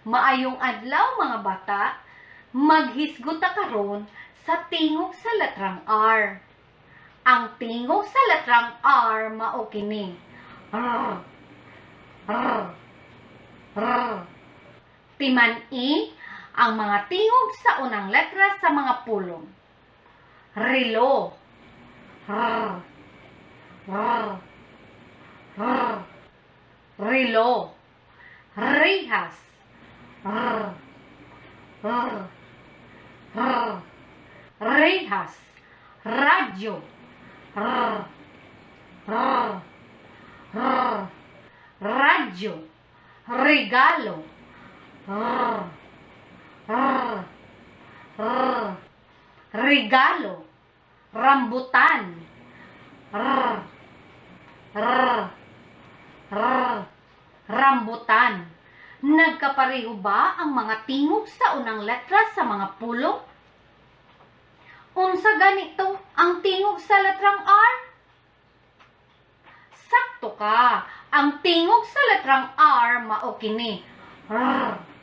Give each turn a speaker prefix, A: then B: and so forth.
A: Maayong adlaw, mga bata. Maghisgot ta karon sa tingog sa letrang R. Ang tingog sa letrang R mao kini. R. R. R. Timan-i ang mga tingog sa unang letra sa mga pulong. Relo. R. R. R. Relo. Rehas. R. R. R. Rehas. Radyo. R. R. R. Radyo. Regalo. R. R. R. Regalo. Rambutan. R. R. R. Rambutan. Nagkapareho ba ang mga tingog sa unang letra sa mga pulong? Unsa ganito ang tingog sa letrang R? Sakto ka. Ang tingog sa letrang R mao kini. R.